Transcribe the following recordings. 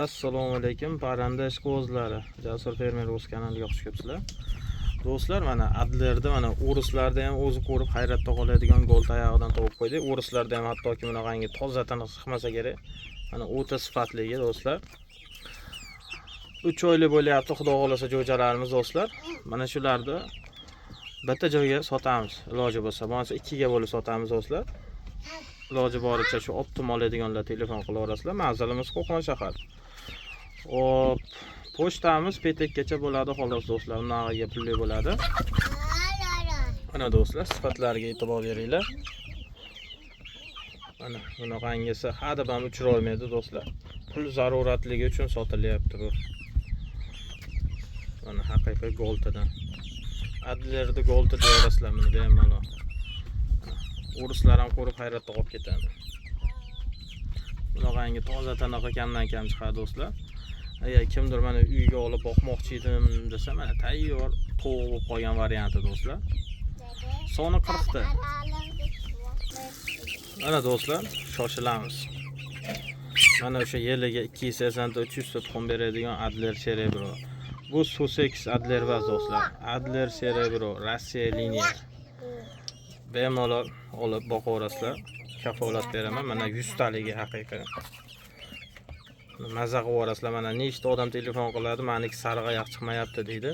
Assalomu alaykum parranda ishqibozlari. Jasur fermer o'z kanaliga xush kelibsizlar. Do'stlar, mana Adlerda, mana o'rislarda ham o'zi ko'rib hayratda qoladigan gol tayog'idan topib qo'ydik. O'rislarda ham hattoki bunaqangi toza tiniq chiqmasa kerak. Mana o'ta sifatligi do'stlar. 3 oylik bo'lyapti, xudo xolasa jo'jalarimiz do'stlar. Mana shularni bitta joyga sotamiz, iloji bo'lsa. Bo'lmasa ikkiga bo'lib sotamiz do'stlar. Iloji boricha shu optim oladiganlar telefon qilaverasizlar. Manzilimiz Qo'qon shahar. Hop, pochtamiz Petekkacha bo'ladi xolos do'stlar. Unag'iga pulli bo'ladi. Mana do'stlar, sifatlariga e'tibor beringlar. Mana bunaqangisi hadeb ham uchrolmaydi do'stlar. Pul zaruratligi uchun sotilyapti bu. Mana haqiqiy Goltadan. Adlerni Golta deyaverasizlar buni bemalol. O'rislar ham ko'rib hayratda qolib ketadi. Bunaqangi toza tanaqa kamdan kam chiqadi do'stlar. Agar kimdir mana uyga olib boqmoqchi edim desa, mana tayyor tovuq bo'lib qolgan varianti do'stlar. Soni 40 ta. Mana do'stlar, shoshilamiz. Mana o'sha yiliga 280 ta 300 ta tuxum beradigan Adler Cerebro. Bu Sussex Adler emas do'stlar. Adler Cerebro, Rossiya liniya. Bemalol olib boqaverasizlar. Kafolat beraman. Mana 100 taligi haqiqiy. Maza qilib yuborasizlar. Mana nechta odam telefon qiladi, meniki sarg'ayoq chiqmayapti deydi.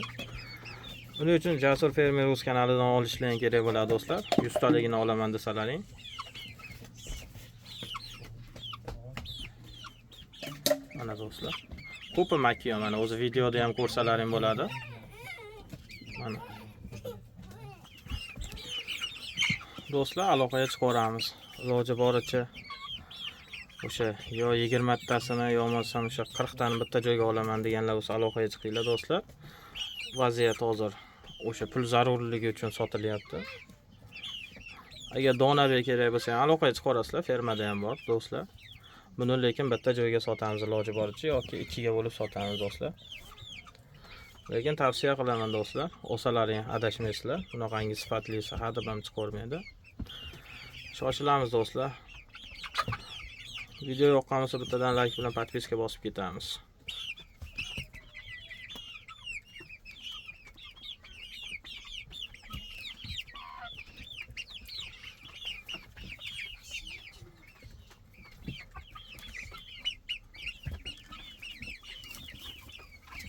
Buning uchun Jasur fermer o'z kanalidan olishlaring kerak bo'ladi do'stlar. 100 taligini olaman desalaring. Mana do'stlar. Ko'pi makiyo, mana o'zi videoda ham ko'rsalaring bo'ladi. Mana. Do'stlar, aloqaga chiqaveramiz. Iloji boricha o'sha yo 20 tasini yo bo'lmasam o'sha 40 tani bitta joyga olaman deganlar bo'lsa aloqaga chiqinglar do'stlar. Vaziyat hozir o'sha pul zarurligi uchun sotilyapti. Agar donabek kerak bo'lsa ham aloqaga chiqaverasizlar, fermada ham bor do'stlar. Buni lekin bitta joyga sotamiz iloji boricha yoki ikkiga bo'lib sotamiz do'stlar. Lekin tavsiya qilaman do'stlar, olsalaring adashmaysizlar. Bunaqangi sifatlisi hadeb ham chiqavermaydi. Shoshilamiz do'stlar. Video yoqqan bo'lsa bittadan like bilan podpiska bosib ketamiz.